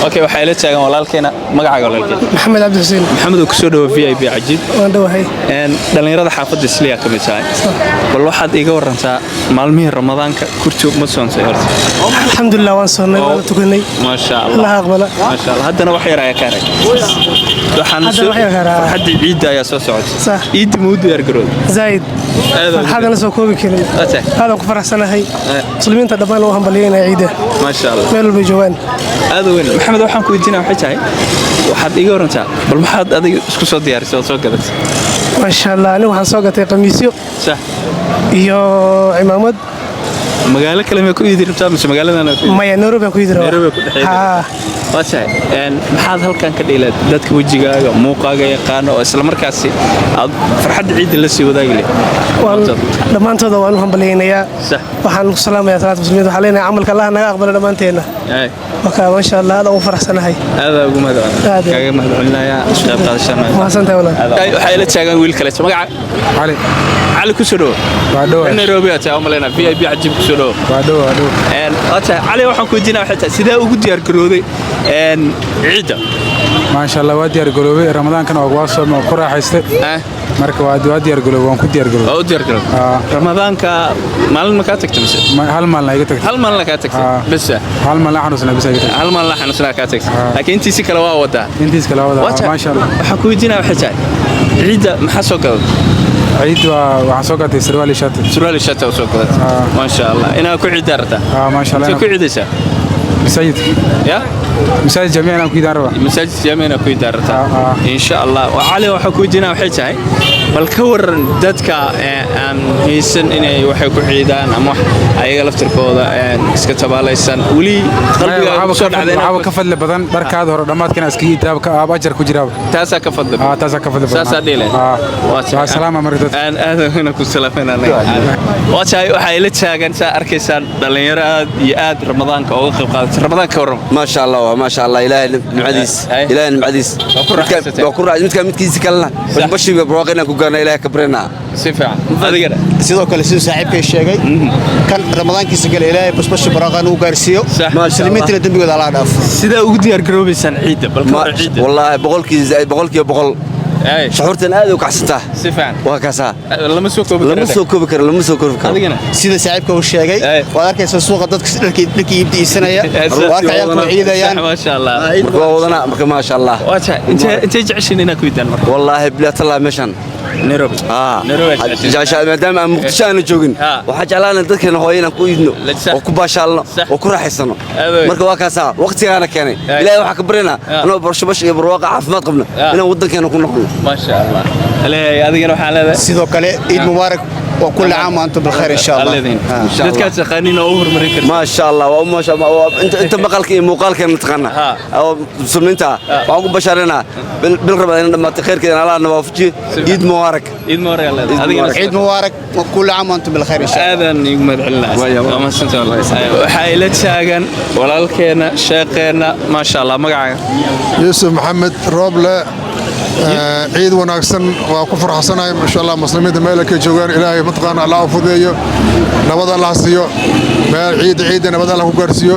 Okay, waxaa ila taagan walaalkeena. Magacaaga, walaalkeen? Maxamed Cabdi Xuseen. Maxamed oo, kusoo dhawo VIP Cajiib. Waan dhowahay. Dhallinyarada xaafadda Isliyaa ka mid tahay. Bal waxaad iiga warantaa maalmihii Ramadaanka kurti ma soontay horta? Alxamdulilah, waan soonnay, waana tukanay. Maasha Allah. Allah aqbala. Maasha Allah. Haddana wax yar ayaa ka haray. Waxaan Haddana wax yar ka haraa. Farxaddii ciidda ayaa soo socotay. Sax. Ciidda ma u diyaar garooday? Zaid. Aad ugu Farxadan la soo koobi karin. Waa tahay. Aadan ku faraxsanahay. Muslimiinta dhammaan u hambalyeynaya ciidda. Maasha Allah. Meel walbay joogaan. Aad u weyn. Maxamed, waxaan ku weydiinaya waxay tahay, waxaad iiga warantaa bal maxaad adiga isku soo diyaarisay oo soo gadatay? Maasha Allah, anigu waxaan soo gatay qamiisyo iyo cimaamad. Magaalo kale ma ku iidi rabtaa mise magaaladan ku iidi? Maya, Nairobi aan ku iidi rabaa. Nairobi ku dhex iidi. Haa. Waa tahay. Maxaad halkan ka dhihilayd dadka wejigaaga, muuqaaga yaqaano oo isla markaasi aad farxadda ciidda la sii wadaagi leh? Waan dhammaantooda waan u hambalyeynayaa. Waxaan ku salaamayaa salaada muslimiinta. Waxaan leenahay camalka Allah naga aqbalo dhammaanteenna. Marka maasha Allah, aad ugu faraxsanahay. Aadaa ugu mahadcelin. Aad. Kaaga mahadcelinayaa qayb qaadashada. Mahadsantahay, walaal. Waxaa ila taagan wiil kale. Magaca? Cali. Cali, ku soo dhawo. Waa dhow. Nairobi aad tahay, umaleynaa. VIP Cajiib ku soo dhawo. Waa dhow, waa dhow. Waa tahay Cali, waxaan ku weydiinaya waxay tahay, sidee ugu diyaar garooday ciidda? Maasha Allah, waa diyaar garoobay. Ramadaankana waa soo ku raaxaystay. Marka waa diyaar garoobay, waan ku diyaar garoobay. Waa u diyaar garoobay. Ramadaanka maalin ma kaa tagtay mise? Hal maalin iga tagtay. Hal maalin kaa tagtay bas? Hal maalin xanuunsanaa bas iga tagtay. Hal maalin xanuunsanaa kaa tagtay, laakiin intiisi kale waa wadaa. Intiis kale waa Waa wadaa, tahay. maasha Allah. Waxaan ku weydiinaya waxay tahay, ciidda maxaa soo gadatay? Ciid waa waxaan soo gatay sarwaal iyo shaati. Surwaal iyo shaati soo gadatay, maasha Allah. Inaa ku ciiddaa rabtaa? Maasha Allah. Intee ku ciidaysaa? Masaajidka. Ya. Masaajid jaamic inaan ku idaan rabaa. Masaajid jaamic inaa ku idaan rabtaa, insha Allah. Cali, waxaan ku weydiinaya waxay tahay, bal ka waran dadka aan haysan inay waxay ku ciidaan ama wax ayaga laftirkooda iska tabaalaysan, weli qalbigaaga ku soo dhacday Waxaaba ka fadli badan dharkaada hore dhammaadkana iskaga iitaaba ka aab ajar ku jiraaba. Taasaa ka fadli badan. Taasaa ka fadli badan. Saasaa dhiile. Waa salaama marka dadka. Aan aadan ina ku salaamayna. Waa tahay, waxaa ila taagan, saa arkaysaan, dhalinyaro aad iyo aad Ramadaanka uga qayb qaadatay. Ramadaanka ka warram. Maasha Allah, waa maasha Allah. Ilaahay nimcadiis, Ilaahay nimcadiis. Waa ku raaxaysatay. Waa ku raaxay. Midka midkiisa kalena bashiga barwaaqo inaan ku gaarno Ilaahay ka barinaa. Si fiican, adigana? Sidoo kale, siduu saaxiibkay sheegay, kan Ramadaankiisa gale Ilaahay basbashi barwaaqan uu gaarsiiyo, muslimiintana dembigooda Allah dhaafo. Sidaa ugu diyaar garoobaysaan ciidda? Bal ka warran ciidda. Wallaahi 100%, shucuurtan aad u kacsantaa. Si fiican. Waa kaasaa. Lama soo koobi karo. Lama soo koobi karo, lama soo koobi karo. Adigana? Sida saaxiibka uu sheegay, waad arkaysaa suuqa dadka dharkii iibsanaya, waa arkay ciyaalku ciidayaan. Maasha Allah. Marka waa wadanaa marka, maasha Allah. Waa tahay, intee jeceshiin inaad ku idaan marka? Wallaahi bilaa talaa meeshan. Nairobi. Nairobi aad jeceshiin. Jeceshaa maadaama aan Muqdisho aanu joogin, waxaan jeclaana dadkeena hooyo inaan ku iidno oo ku baashaalno oo ku raaxaysano. Marka waa kaasaa waqtigaana keenay. Ilaahay waxaa ka baryanaa anoo barshabash iyo barwaaqa caafimaad qabna inaan waddankeena ku noqono. Maasha Allah. Leeyahay, adigana waxaan leedahay? Sidoo kale, ciid mubaarak wa kulli caam wa antum bilkhayr, insha Allah. Dadkaad taqaanin oo u horumarin karta. Maasha Allah, waa maasha Allah, inta maqalka iyo muuqaalkeena taqaana oo muslimiinta ah, waxaan ku bashaaraynaa bil Ramadaan in dhammaatay, khayrkeedana Allah na waafajiyo. Ciid mubaarak. Ciid mubaarak aad leedahay. Adigana? Ciid mubaarak wa kulli caam wa antum bilkhayr, insha Allah. Aadan iigu mahadcelinaya, waa mahadsantahay wallahi. Waxaa ila taagan walaalkeena, sheeqeena, maasha Allah. Magacaaga? Yuusuf Maxamed Rooble. Ciid wanaagsan. Waa ku farxsanahay, insha Allah. Muslimiinta meel ay ka joogaan, Ilaahay mataqaana Allah u fudeeyo, nabad Allah siiyo, meel ciid ciidda nabad Allah ku gaarsiiyo,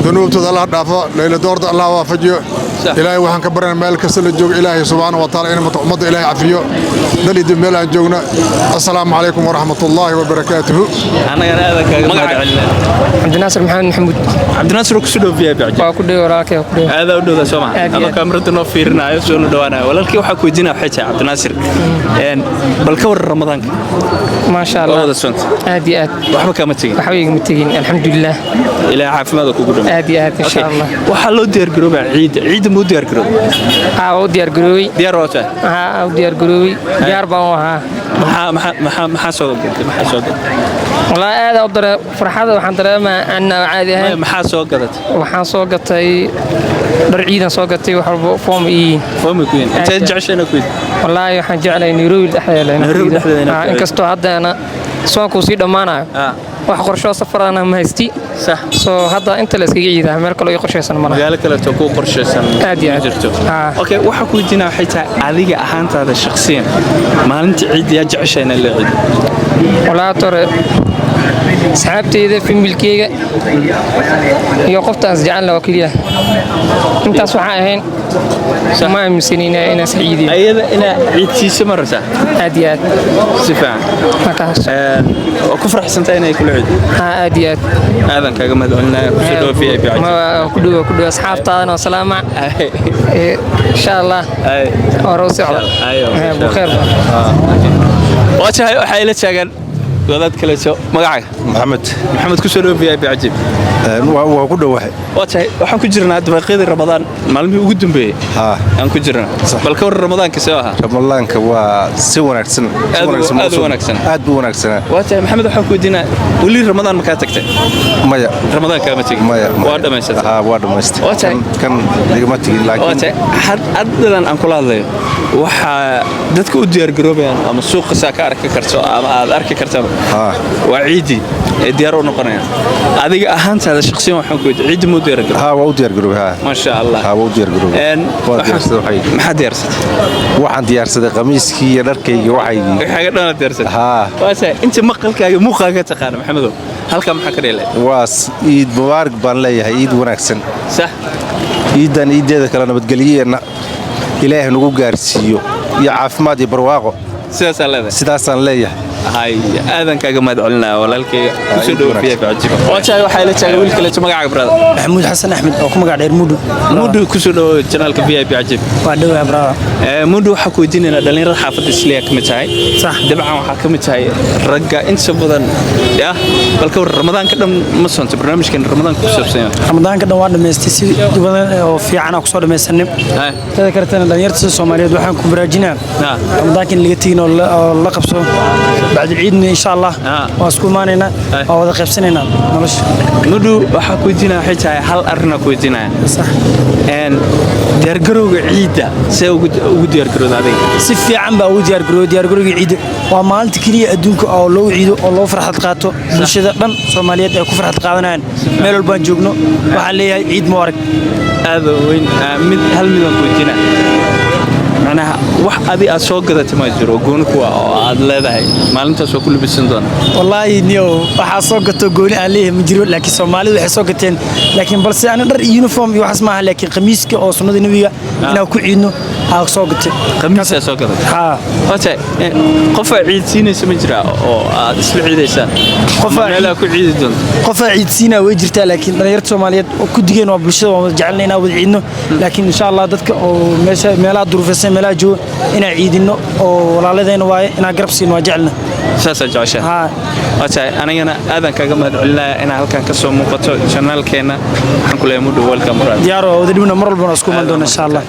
dunuubtooda Allah dhaafo, leyla doorda Allah waafajiyo. Ilaahay waxaan ka baranaa meel kasta la joogo, Ilaahay subxaana wa tacaala in ummadda Ilaahay cafiyo dal iyo dib meel aan joogno. Assalaamu calaykum waraxmatullaahi wabarakaatuhu. Annagana aadan kaaga mahadcelinaya. Cabdinaasir Maxamed Maxamuud. Cabdinaasir, ku soo dhow VIP. Waa ku dhow, walaalkay, ku dhow. Aadaa u dhowda soo ma? Aad iyo Adoo aad. kaamirada noo fiirinayo, soo nu dhawaanayo, walaalkii, waxaa ku weydiinaya waxay tahay, Cabdinaasir, bal ka warran Ramadaanka. Maasha Waa Allah. wada soonta? Aad iyo aad. Waxba kama tegin? Waxba igama tegin, alxamdulilah. Ilaahay caafimaad kugu dhamo. Aad iyo aad, insha Allah. Waxaa loo diyaar garoobaa ciidda. Ciidda ma u diyaar garoobay? Haa, waa u diyaar garoobay. Diyaar waa tahay? Haa, u diyaar garoobay, diyaar baan u ahaa. Maxaa soo gadatay? Maxaa soo gadatay? Wallaahi aad u dare farxada waxaan dareemaa anna caadi ahayn. Maxaa soo gadatay? Waxaan soo gatay dhar ciidan, soo gatay wax walba, foom iyo Foom ku yihiin. Intee jeceshay inaad ku iibto? Wallaahi waxaan jeclahay Nairobi dhexdeeda inaan ku Nairobi iido. dhexdeeda inaad Haa, ku iido. Inkastoo haddana soonkuu sii dhammaanayo, wax qorshoo safarana ma haysti. Soo hadda inta la iskaga ciidaa, meel kaloo ii qorshaysan malaha. Magaalo kaleeto kuu qorshaysan Aad iyo ma aad. jirto? Okay, waxaa ku weydiinaya waxay tahay, adiga ahaantaada shakhsiyan, maalinta ciidda yaa jeceshay inaad la ciido? Wallaahi tore. Asxaabteyda, familykeyga iyo qoftaan isjecelna oo keliya. Intaas waxaan ahayn ma aaminsanin inaan is ciidiyo. Ayada inaa ciidsiiso ma rabtaa? Aad iyo aad. Si fiican. Markaas Waa ku faraxsantahay inay kula ciido? Haa, aad iyo aad. Aadan kaaga mahadcelinaya. Kusoo dhawo VIP Cajiib. Ku dhow, ku dhow. Asxaabtaadana oo salaama. Insha Allah hore u socda. Bukheer. Waa tahay, waxaa ila taagan wadaad kaleeto. Magacaaga? Maxamed. Maxamed, kusoo dhawo VIP Cajiib. Waa ku dhowahay. Waa tahay, waxaan ku jirnaa dabaaqyadii Ramadaan, maalmihii ugu dambeeyey aan ku jirnaa. Bal ka warran Ramadaanka, see ahaa? Ramadaanka waa si wanaagsan. Aad u wanaagsan. Aad buu wanaagsanaa. Waa tahay, Maxamed, waxaan ku weydiinaa, weli Ramadaan makaa tagtay? Maya. Ramadaan kaama tegin? Maya. Waa dhammaysatay? Haa, waa dhammaystay. Waa tahay. Kan igama tegin. Waa laakiin tahay, haddadan aan kula hadlayo waxaa dadka u diyaargaroobayaan ama suuqa saa ka arki karto ama aad arki kartaba waa ciiddii ay diyaar u noqonayaan. Adiga ahaantaada shakhsiyan waxaan ku weydiiyey, ciiddi muu diyaargaroobay? Haa, waa u diyaargaroobay, haa. Maasha Allah. Haa, waa u diyaargaroobay. Waa diyaarsaday waxay. Maxaa diyaarsatay? Waxaan diyaarsaday qamiiskii iyo dharkaygii, waxaygii. Waxaaga dhana diyaarsatay? Haa. Waa tahay, inta maqalkaaga muuqaaga taqaana, Maxamedow, halkaa maxaa ka dheelay? Waa ciid mubaarak baan leeyahay, ciid wanaagsan. Ciidan ciiddeeda kale nabadgelyeena Ilaahay nagu gaarsiiyo iyo caafimaad iyo barwaaqo. Sidaasaa leedahay? Sidaasaan leeyahay. Hay, aadan kaaga mahad celinaya walaalkayga. Kusoo dhawo VIP Cajiib. Waa tahay, waxaa ila taagan wiil kaleeto. Magacaaga, brother? Maxamuud Xasan Axmed oo ku magac dheer Mudhu. Mudhu, kusoo dhawo channelka VIP Cajiib. Waa dhowaa, brother. Mudhu, waxaa ku weydiinaynaa, dhalinyarada xaafadda Isliya ka mid tahay. Sax. Dabcan waxaa ka mid tahay ragga inta badan ya. Bal ka war Ramadaanka dhan, ma soonta? Barnaamijkan Ramadaanka ku saabsan yahay. Ramadaanka dhan waa dhammaystay, si badan oo fiican aan kusoo dhammaysanay. Teda kaletana dhalinyarta Soomaaliyeed waxaan ku baraajinaa Ramadaanka in laga tegin oo la qabso. Bacdul ciidna insha Allah waa isku imaanaynaa, waa wada qaybsanaynaa nolosha. Mudhu, waxaa ku weydiinaya waxay tahay, hal arrinaa ku weydiinaya. Sax. Diyaargarowga ciidda see ugu diyaargarowda adiga? Si fiican baa ugu diyaargarowday. Diyaargarowga ciidda waa maalinta keliya adduunka oo loo ciido oo loo farxad qaato, bulshada dhan Soomaaliyeed ay ku farxad qaadanayaan meel walbaan joogno. Waxaan leeyahay ciid mubaarak. Aad u weyn. Mid hal midaan ku weydiinaa, macnaha wax adi aad soo gadatay ma jiro gooni kuwa oo aad leedahay maalintaas waa ku labisan doona? Wallaahi niyow, waxaa soo gato gooni aan leeyahay ma jiro, laakiin Soomaalidu waxay soo gateen. Laakiin balse ani dhar iyo uniform iyo waxaas maaha, laakiin qamiiska oo sunnada Nebiga inaan ku ciidno aa soo gatay. Qamiisaa soo gadatay? Haa. Waata qofaa ciid siinaysa ma jira oo aad isla ciidaysaan? Qofaa meelaa ku ciidi doonto? Qofaa ciidsiinaa way jirtaa, laakiin dhalinyarta Soomaaliyeed oo ku digeen waa bulshada waan wada jecelnay inaan wada ciidno. Laakiin insha Allah dadka oo meesha meelaha duruufaysan, meelaha jooga inaan ciidino oo walaaladayna waaye, inaan garab siino waa jecelna. Saasaa jeceshaa? Haa. Waa tahay, anigana aadan kaaga mahad celinaya inaa halkan ka soo muuqato channelkeenna. Waxaan ku leeyahay, Mudhow, welcome, brother. Diyaar, waa wada dhibna, mar walbana isku iman doona insha Allah.